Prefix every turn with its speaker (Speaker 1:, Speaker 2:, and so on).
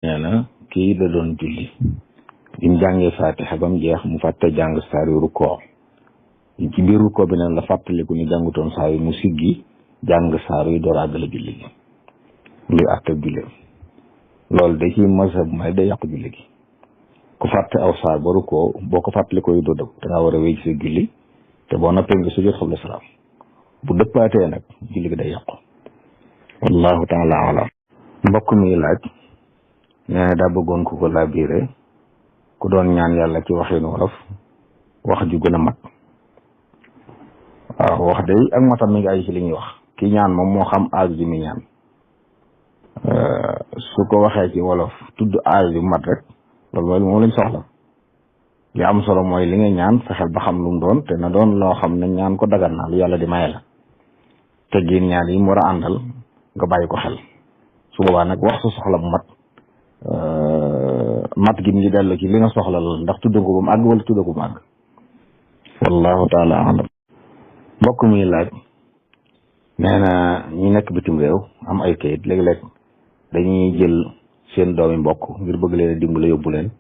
Speaker 1: nee na kii da doon julli bim jàngee fatiha ba mu jeex mu fàtte jàng saar yu rukkoo ci biir rukkoo bi nag la fàttaliku ni jàngutoon saar yi mu siggi jàng saar yi door àggale julli gi luy àtte julli loolu da ci mazhab may day yàqu julli gi ku fàtte aw saar ba rukkoo boo ko fàttalikoo yu doo dëpp dangaa war a wéy ci sa julli te boo noppee nga sujjóot xabla salaam bu dëppaatee nag julli gi day yàqu wallahu taala alam mbokk mi laaj nee na daa bëggoon ku ko labiré ku doon ñaan yàlla ci waxin wolof wax ju gën a mat waaw wax day ak matam mi ngi ay ci li ñuy wax ki ñaan moom moo xam âge bi mi ñaan su ko waxee ci wolof tudd âge bi mat rek loolu mooy moom lañ soxla li am solo mooy li nga ñaan fexeel ba xam lu mu doon te na doon loo xam ne ñaan ko dagan na lu yàlla di maye la teggin ñaan yi mu war a àndal nga bàyyi ko xel su boobaa nag wax sa soxla bu mat gi mu ngi dellu ci li nga soxla la ndax tudda ko ba mu àgg wala tudda ko ba mu àgg wallahu taala alam mbokk mi laaj nee na ñi nekk bitim réew am ay kayit léeg-léeg dañuy jël seen doomi mbokk ngir bëgg leen a dimbale yóbbu leen